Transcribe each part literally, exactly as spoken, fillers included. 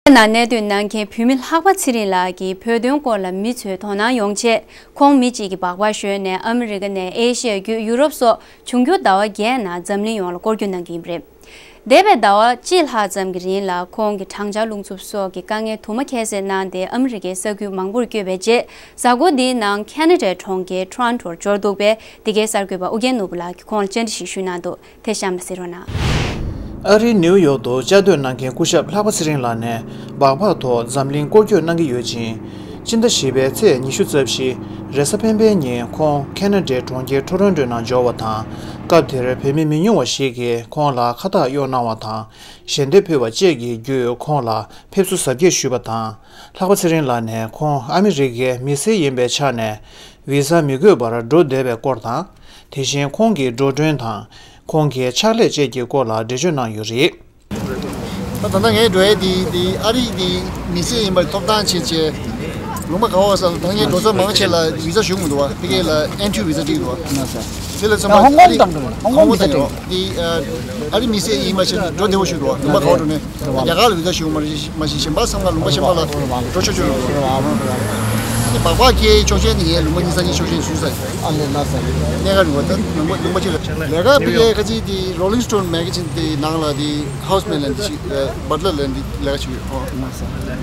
ནང་གནས་སྡོད་གནང་མཁན་བོད་མི་ལྷག་པ་ཚེ་རིང་ལགས་ཀྱིས་བོད་དོན་སྐོར་ལ་མི་ཚོའི་དོ་སྣང་ཡོང་ཆེད། ཁོང་མི་གཅིག་གིས་སྦག་སྦག་ཞོན་ནས་ཨ་མི་རི་ཀ་ནས་ཨེ་ཤི་ཡ་བརྒྱུད་ཡུ་རོབ་སོགས་འབྱུང་འགྱུར་ཟླ་བ་བརྒྱད་ནང་འཛམ་གླིང་ཡོངས་ལ་སྐོར་སྐྱོད་གནང་གི་ཡིན་པ་རེད། འདས་པའི་ཟླ་བ་གཅིག་ལྷག་ཙམ་གྱི་རིང་ལ་ཁོང་གིས་བགྲང་བྱ་ལུང་འཚུབ་སོགས་ཀྱི་དཀའ་ངལ་དུ་མ་ཁྱད་བསད་གནང་སྟེ་ཨ་མི་རི་ཀའི་ས་ཁུལ་མང་པོར་བསྐྱོད་པའི་རྗེས། གཟའ་འཁོར་འདིའི་ནང་ཁེ་ན་ཌའི་གྲོང་ཁྱེར་ཊོ་རོན་ཊོར་འབྱོར་འདུག་པས། འདི་གའི་གསར་འགོད་པ་ཨུ་རྒྱན་ནོར་བུ་ལགས་ཀྱིས་ཁོང་ལ་བཅར་འདྲི་ཞིག་ཞུས་གནང་འདུག་དེ་གཤམ་ལ་གཟིགས་རོགས་གནང་། ཨ་རིའི་ནིའུ་ཡོག་ཏུ་བཅའ་སྡོད་གནང་མཁན་སྐུ་ཞབས་ལྷག་པ་ཚེ་རིང་ལགས་ནས་སྦག་སྦག་ཐོག་འཛམ་གླིང་སྐོར་སྐྱོད་གནང་གི་ཡོད་ཅིང་། སྤྱི་ཟླ་བཞི་པའི་ཚེས་ཉི་ཤུ་རྩ་བཞི། རེས་གཟའ་སྤེན་པའི་ཉིན་ཁོང་ཁེ་ན་ཌའི་གྲོང་ཁྱེར་ཊོ་རོན་ཊོའི་ནང་འབྱོར་བ་དང་། སྐབས་དེར་བོད་མི་མི་ཉུང་བ་ཞིག་གིས་ཁོང་ལ་ཁ་བཏགས་གཡོག་གནང་བ་དང་། ཞལ་འདེབས་ཕུལ་བ་བཅས་ཀྱི་བརྒྱུད་ཁོང་ལ་ཕེབས་བསུ་གཟབ་རྒྱས་ཞུས་པ་དང་། ལྷག་པ་ཚེ་རིང་ལགས་ནས་ཁོང་ཨ་མི་རི་ཀའི་མི་སེར་ཡིན་པའི་ཆ་ནས་བི་ཟ་མི་དགོས་པར་འགྲོ་བདེ་བའི་སྐོར་དང་། དེ་བཞིན་ཁོང་གི་འགྲོ་གྲོན་དང་། ཁོང་གི་ཕྱག་ལས་བཅས་ཀྱི་སྐོར་ལ་འགྲེལ་བརྗོད་གནང་ཡོད་རེད། ད་ད་ལྟ་ངས་འགྲོ་ཡས་དེ་དེ་ཨ་རི་དེ་མི་སེར་ཡིན་པའི་ཐོབ་ཐང་ཆེད་བྱས། ལུང་པ་ག་བ་ས་ད་ངས་འགྲོ་ས་མང་ཆེ་ལ་བི་ཟ་ཞུ་མི་འདུག་བ། ཕ་གི་ལ་ཨེན་ཊི་ཡུ་བི་ཟ་བྲིས་འདུག་བ། དེ་ལ་ཚང་མ་ཧོང་ཀོང་ཨ་རི་དང་འགྲོ་ཧོང་ཀོང་ཧོང་ཀོང་བི་ཟ་དང་བྲིས་འདུག་བ། དེ་ཨ་རི་མི་སེར་ཡིན་པ་ཆེད་འགྲོ་བདེ་བོ་ཞུ་འདུག་བ། ལུང་པ་ག་བ་འགྲོ་ནས། རྒྱ་གར་ལ་བི་ཟ་ཞུ་མ་རེད་མ་གཞི་གཞན་པ་ཚང་མ་ལུང་པ་གཞན་པ་ལ་འགྲོ་ཆོག་ཆོག་རེད། ཨ་ནི་སྦག་སྦག་ཁའི་ཆོག་མཆན་ནི་ངས་ལུང་པ་གཉིས་གསར་གཉིས་ཆོག་མཆན་ཞུས་ཚར། ཨ་ལས་ལ་ས་ཡིན། གནད་འགག་རིང་བ་ད་ལུང་པ་ལུང་པ་ཅིག་ལ་ལས་ཀ་བི་ལས་ཁ་ཅིག་དེ་Rolling Stone magazine་དེ་ནང་ལ་དེ་ཧའུ་སི་མེད་ལ་འདི་ཞིག་བཊ་ལར་ལ་འདི་ལས་ཀ་བྱེད་ཀྱི་ཡོད།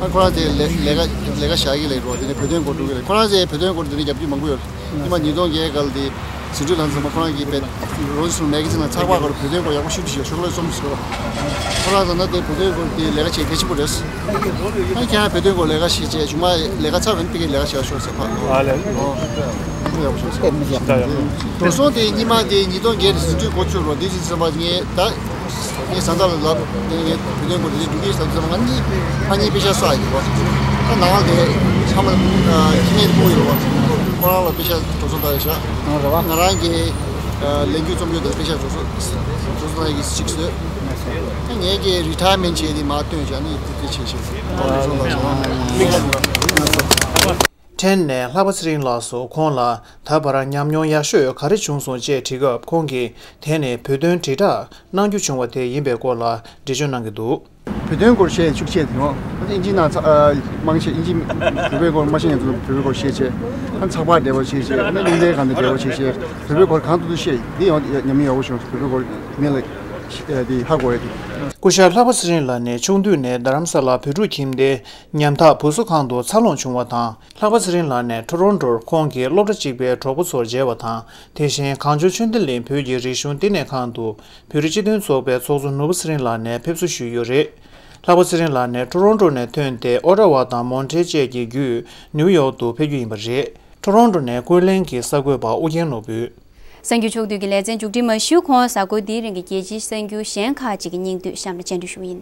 ཨ་ཁོ་རང་དེ་ལས་ལས་ཀ་ལས་ཀ་བཞག་གི་ལས་རོགས་དེ་ནས་བོད་དོན་སྐོར་འགྲོ་གི་རེད། ཁོ་རང་ཚོས་བོད་དོན་སྐོར་དེ་ནས་རྒྱབ་སྐྱོར་མང་པོ་ཡོད་རེད། ཉི་མ་ཉིས་སྟོང་བརྒྱད་ག་ལ་དེ། ཟིན་བྲིས་ལྷན་ཚོགས་ཁོ་རང་གིས་པད་Rolling Stone magazine་ལ་ཚགས་པར་སྐོར་བོད་དོན་སྐོར་ཡག་པོ་ཞིབ་ཏུ་ཞིག་ཤོག་ལོས་རྩོམ་ཟེར་བ། ཁོ་རང་ཚོ་ན་དེ་བོད་དོན་སྐོར་དེ་ལས་ཀ་བྱེད་གལ་ཆེན་པོ་རེད། ཨ་ཁྱེད་རང་བོད་དོན་སྐོར་ལས་ཀ་ཞིག་བྱས་བྱུང་མ་ལས་ཀ་ཚར་བ་ནི་ཕ་གིར་ལས་ཀ་བྱེད་ཤོག་ཟེར་བ། ཨ་ལས། ཨོ། ཡག་པོ་ཞིག་ཟེར། འགྲོ་སོང་དེ་ཉི་མ་དེ་ཉིས་སྟོང་བརྒྱད་ཟིན་བྲིས་འགོ་བཙུགས་རོགས་འདི་ཟིན་ཟེར་བ་ངས་ད། ངས་བཟའ་ཟླ་ལ་ལབ་ནས་ངས་བོད་དོན་སྐོར་དེ་འདྲ་འགྲོ་གི་ཡིན་ཟེར་ཙང་ང་གཉིས་ང་གཉིས་པེ་ཤ་བསགས་ཡོད་པ། ད་ནང་ལ་དེ་ཚང་མ་ཁྱི་ངན་ཕུག་ཡོད་པ། ཁོ་རང་ལ་པེ་ཤ་འགྲོ་སོང་ད་ཡོད་ཤག་ང་རང་གི་ལས་འགུལ་རྩོམ་རྒྱུ་དང་པེ་ཤ་འགྲོ་སོང་འགྲོ་སོང་ད་ཡོད་གི་གཅིག་བཟོས། ངས་ཀྱི་retirement་བྱས་ཏེ་མར་བཏོན་བྱས་ནས་དེ་དེ་བྱས་བྱས་འགྲོ་སོང་ད་ཡོད། ཕྲན་ནས་ལྷག་པ་ཚེ་རིང་ལགས་སུ་ཁོང་ལ་ད་བར་ཉམས་མྱོང་ཡག་ཤོས་ག་རེ་བྱུང་སོང་ཅེས་དྲིས་སྐབས་ཁོང་གིས་དེ་ནི་བོད་དོན་དྲིལ་བསྒྲགས་གནང་རྒྱུ་བྱུང་བ་དེ་ཡིན་པའི་སྐོར་ལ་འགྲེལ་བརྗོད་གནང་གི་འདུག་བོད་དོན་སྐོར་བཤད་ཤུགས་ཆེ་དེ་ཡོང་། ཨིན་ཇི་ནང་ཚ་ཨ་མང་ཆེ་ཨིན་ཇི་བོད་པའི་སྐོར་མ་ཤེས་མཁན་ཚོ་བོད་པའི་སྐོར་བཤད་ཆེ། ཨ་ཚགས་པར་འབྲེལ་བ་བྱེད་ཆེ། ཨ་ནི་རླུང་རྟའི་སྒང་དུ་འབྲེལ་བ་བྱེད་ཆེ། བོད་པའི་སྐོར་གང་ཐུབ་ཐུབ་བཤད་དེ་ཡང་ཉམས་མྱོང་ཡག་པོ་བྱུང་། བོད་པའི་སྐོར་མི་ལ་དེ་ཧ་གོ་ཡ་དེ། སྐུ་ཞབས་ལྷག་པ་ཚེ་རིང་ལགས་ནས་ཆུང་དུས་ནས་རྡ་རམ་ས་ལ་བོད་ཕྲུག་ཁྱིམ་སྡེའི་ཉམ་ཐག་བུ་གསོ་ཁང་དུ་འཚར་ལོངས་བྱུང་བ་དང་། ལྷག་པ་ཚེ་རིང་ལགས་ནས་ཊོ་རོན་ཊོར་ཁོང་གི་སློབ་གྲྭ་གཅིག་པའི་གྲོགས་པོ་ཚོར་མཇལ་བ་དང་། དེ་བཞིན་གངས་ལྗོངས་ཆོས་ལྡན་གླིང་བོད་ཀྱི་རིག་གཞུང་བསྟི་གནས་ཁང་དུ་བོད་རིགས་སྤྱི་མཐུན་ཚོགས་པའི་ཚོགས་གཙོ་ནོར་བུ་ཚེ་རིང་ལགས་ནས་ཕེབས་བསུ་ཞུས་ཡོད་རེད། ལྷག་པ་ཚེ་རིང་ལགས་ནས་ཊོ་རོན་ཊོ་ནས་ཐོན་ཏེ་ཨོ་ཊ་ཝ་དང་མོན་ཊེ་བཅས་ཀྱི་བརྒྱུད་ནིའུ་ཡོག་ཏུ་ཕེབས་རྒྱུ་ཡིན་པ་རེད། ཊོ་རོན་ཊོ་ནས་ཀུན་གླེང་གི་གསར་འགོད་པ་ཨུ་རྒྱན་ནོར་བུ། གསར་འགྱུར་ཕྱོགས་བསྡུས་ཀྱི་ལེ་ཚན་མཇུག་སྒྲིལ་མ་ཞུས་གོང་། གཟའ་འཁོར་འདིའི་རིང་གི་རྒྱལ་སྤྱིའི་གསར་འགྱུར་གཞན་ཁག་ཅིག་གི་སྙིང་བསྡུས་གཤམ་ལ་སྤྱན་འབུལ་ཞུ་གི་ཡིན།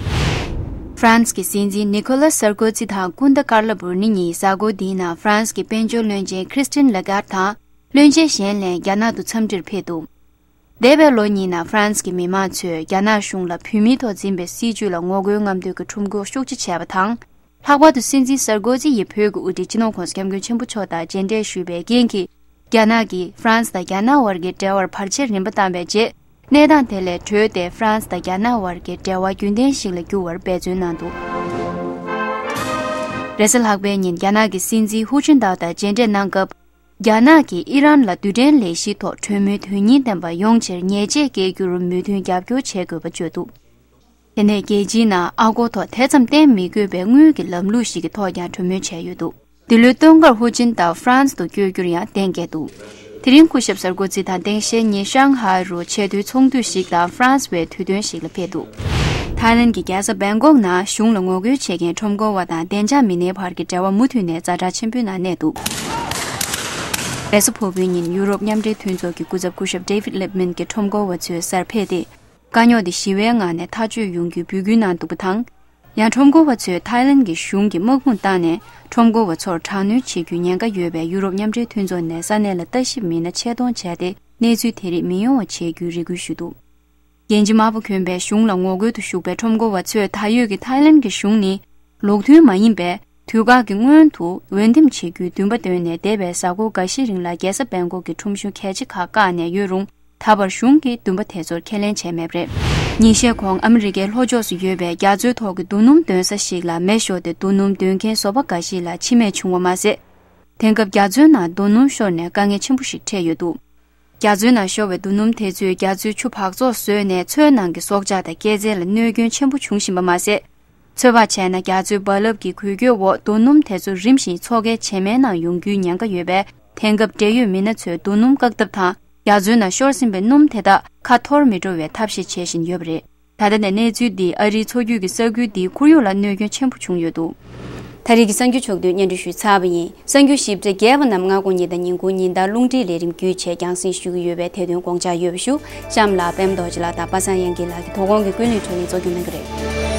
ཧྥ་རན་སི་གི་སྲིད་འཛིན་ནི་ཁོ་ལ་སར་ཀོ་ཛི་དང་ཀུན་ད་ཀར་ལ་བུར་ནི་གཉིས་གཟའ་འཁོར་འདིའི་ནང་ཧྥ་རན་སི་གི་དཔལ་འབྱོར་བློན་ཆེན་ཁྲི་སྟིན་ལ་གར་དང་། བློན་ཆེན་གཞན་ལྷན་རྒྱ་ནག་ཏུ་འཚམས་འདྲིར་ཕེབས་འདུག་འདས་པའི་ལོ་གཉིས་ནང་ཧྥ་རན་སི་གི་མི་མང་ཚོས་རྒྱ་ནག་གཞུང་ལ་བོད་མིའི་ཐོག་འཛིན་པའི་སྲིད་བྱུས་ལ་ངོ་རྒོལ་རྔམ་སྟོན་གྱི་ཁྲོམ་སྐོར་ཤུགས་ཆེ་བྱས་པ་དང་། ལྷག་པར་དུ་སྲིད་འཛིན་སར་ཀོ་ཛི་ཡིས་བོད་ཀྱི་དབུ་ཁྲིད་སྤྱི་ནོར་༸གོང་ས་༸སྐྱབས་མགོན་ཆེན་པོ་མཆོག་དང་མཇལ་འཕྲད་ཞུས་པའི་རྐྱེན་གྱིས། རྒྱ་ནག་གིས་ཧྥ་རན་སི་དང་རྒྱ་ནག་བར་གྱི་འབྲེལ་བར་བར་ཆད་རིམ་པ་བཏང་བའི་རྗེས། གནས་སྟངས་དེ་ལས་གྲོལ་ཏེ་ཧྥ་རན་སི་དང་རྒྱ་ནག་བར་གྱི་འབྲེལ་བ་རྒྱུན་ལྡན་ཞིག་ལ་འགྱུར་བར་འབད་བརྩོན་གནང་འདུག་རེས་གཟའ་ལྷག་པའི་ཉིན་རྒྱ་ནག་གི་སྲིད་འཛིན་ཧུ་ཅིན་ཏའོ་དང་མཇལ་འཕྲད་གནང་སྐབས། རྒྱ་ནག་གིས་ཨི་རན་ལ་རྡུལ་ཕྲན་ལས་གཞིའི་ཐོག་གྲོས་མོལ་དོན་སྙིང་ལྡན་པ་ཡོང་ཕྱིར་ཉེས་ཆད་འགེལ་རྒྱུར་མོས་མཐུན་རྒྱབ་སྐྱོར་བྱེད་དགོས་པ་བརྗོད་འདུག་དེ་ནས་རྒྱལ་སྤྱིའི་ནང་ཨ་སྒོར་ཐོག་དེ་ཙམ་བརྟེན་མི་དགོས་པའི་དངུལ་གྱི་ལམ་ལུགས་ཤིག་གི་ཐོག་ཀྱང་གྲོས་མོལ་བྱས་ཡོད་འདུག་འདི་ལོའི་སྟོན་ཁར་ཧུ་ཅིན་ཏའོ་ཧྥ་རན་སི་དུ་བསྐྱོད་རྒྱུར་ཡང་གཏན་འཁེལ་འདུག་དེ་རིང་སྐུ་ཞབས་སར་ཀོ་ཛི་དང་སྟངས་དཔྱལ་གཉིས་ཧྲང་ཧའེ་རུ་ཆེས་མཐོའི་ཚོགས་འདུ་ཞིག་དང་ཧྥ་རན་སི་བའི་དུས་སྟོན་ཞིག་ལ་ཕེབས་འདུག་ཐའི་ལན་གྱི་རྒྱལ་ས་བེང་ཀོག་ནང་གཞུང་ལ་ངོ་རྒོལ་བྱེད་མཁན་ཁྲོམ་སྐོར་བ་དང་བདེ་འཇགས་མི་སྣའི་བར་གྱི་འབྲེལ་བ་མུ་མཐུད་ནས་ཛ་དྲག་ཆེན་པོའི་ནང་གནས་འདུག་རེས་གཟའ་ཕུར་བུའི་ཉིན་ཡུ་རོབ་མཉམ་འབྲེལ་མཐུན་ཚོགས་ཀྱི་སྐུ་ཚབ་སྐུ་ཞབས་ཌེ་ཝིད་ལེབ་མན་གྱིས་ཁྲོམ་སྐོར་བ་ཚོའི་སར་ཕེབས་ཏེ། དཀའ་རྙོག་དེ་ཞི་བའི་ངང་ནས་ཐག་གཅོད་ཡོང་རྒྱུའི་འབོད་སྐུལ་གནང་འདུག་པ་དང་། ཡང་ཁྲོམ་སྐོར་བ་ཚོས་ཐའི་ལན་གྱི་གཞུང་གིས་དམག་དཔུང་བཏང་ནས་ཁྲོམ་སྐོར་བ་ཚོར་དྲག་གནོན་བྱེད་རྒྱུའི་ཉེན་ཁ་ཡོད་པས་ཡུ་རོབ་མཉམ་འབྲེལ་མཐུན་ཚོགས་ནས་ས་གནས་ལ་ལྟ་ཞིབ་མི་སྣ་ཆེད་གཏོང་བྱས་ཏེ་གནས་ཚུལ་དེ་རིགས་མི་ཡོང་བ་བྱེད་རྒྱུའི་རེ་སྐུལ་ཞུས་འདུག་རྒྱལ་སྤྱི་དམར་པོ་གྱོན་པའི་གཞུང་ལ་ངོ་རྒོལ་དུ་ཞུགས་པའི་ཁྲོམ་སྐོར་བ་ཚོས་ད་ཡོད་ཀྱི་ཐའི་ལན་གྱི་གཞུང་ནི་ལུགས་མཐུན་མ་ཡིན་པས། དུས་བཀག་གི་སྔོན་དུ་འོས་འདེམས་བྱེད་རྒྱུའི་འདུན་པ་བཏོན་ནས་འདས་པའི་གཟའ་འཁོར་འགའ་ཤས་རིང་ལ་རྒྱལ་ས་བེང་ཀོག་གི་ཁྲོམ་གཞུང་གལ་ཆེ་ཁག་བཀག་ནས་ཡོད་རུང་། ད་བར་གཞུང་གིས་འདུན་པ་དེ་ཚོར་ཁས་ལེན་བྱས་མེད་པ་རེད། ཉིན་ཤས་གོང་ཨ་མི་རི་ཀའི་ལྷོ་ཕྱོགས་སུ་ཡོད་པའི་རྒྱ་མཚོའི་ཐོག་གི་རྡོ་སྣུམ་འདོན་ས་ཞིག་ལ་མེ་ཤོར་ཏེ་རྡོ་སྣུམ་འདོན་མཁན་བཟོ་པ་འགའ་ཞིག་ལ་འཆི་རྨས་བྱུང་བ་མ་ཟད། དེང་སྐབས་རྒྱ་མཚོའི་ནང་རྡོ་སྣུམ་ཤོར་ནས་དཀའ་ངལ་ཆེན་པོ་ཞིག་འཕྲད་ཡོད་འདུག་རྒྱ་མཚོའི་ནང་ཤོར་བའི་རྡོ་སྣུམ་དེ་ཚོས་རྒྱ་མཚོའི་ཆུ་འབག་བཙོག་བཟོས་ནས་མཚོའི་ནང་གི་སྲོག་ཆགས་དང་སྐྱེ་ཚན་ལ་གནོད་སྐྱོན་ཆེན་པོ་འབྱུང་བཞིན་པ་མ་ཟད། ཚོད་དཔག་བྱས་ན་རྒྱ་མཚོའི་རྦ་རླབས་ཀྱི་འགུལ་སྐྱོད་འོག་རྡོ་སྣུམ་དེ་ཚོ་རིམ་བཞིན་མཚོ་ཁའི་བྱེ་མའི་ནང་ཡོང་རྒྱུའི་ཉེན་ཁ་ཡོད་པས། དེང་སྐབས་འབྲེལ་ཡོད་མི་སྣ་ཚོས་རྡོ་སྣུམ་བཀག་ཐབས་དང་། རྒྱ་མཚོའི་ནང་ཤོར་ཟིན་པའི་སྣུམ་དེ་དག་ཁ་འཐོར་མི་འགྲོ་བའི་ཐབས་ཤེས་བྱེད་བཞིན་ཡོད་པ་རེད། ད་ལྟ་ནས་གནས་ཚུལ་འདིས་ཨ་རིའི་མཚོ་རྒྱུད་ཀྱི་ས་ཁུལ་འདིའི་ཁོར་ཡུག་ལ་གནོད་སྐྱོན་ཆེན་པོ་བྱུང་ཡོད་འདུག་ད་རེས་ཀྱི་གསར་འགྱུར་ཕྱོགས་བསྡུས་སྙན་སྒྲོན་ཞུས་ཚར་བ་ཡིན། གསར་འགྱུར་ཞིབ་ཕྲ་རྒྱས་པ་རྣམས་སྔ་དགོང་ཉིན་དང་ཉིན་གུང་ཉིན་ལྟར་རླུང་འཕྲིན་ལས་རིམ་བརྒྱུད་བྱས་རྒྱང་སྲིང་ཞུ་གི་ཡོད་པས་དེ་དོན་དགོངས་འཇགས་ཡོད་པ་ཞུ། གཤམ་ལ་པད་མ་རྡོ་རྗེ་ལགས་དང་པ་སངས་དབྱངས་སྐྱིད་ལགས་ཀྱིས་དོ་དགོང་གི་ཀུན་གླེང་བགྲོ་གླེང་གཙོ་སྐྱོང་གནང་གི་རེད།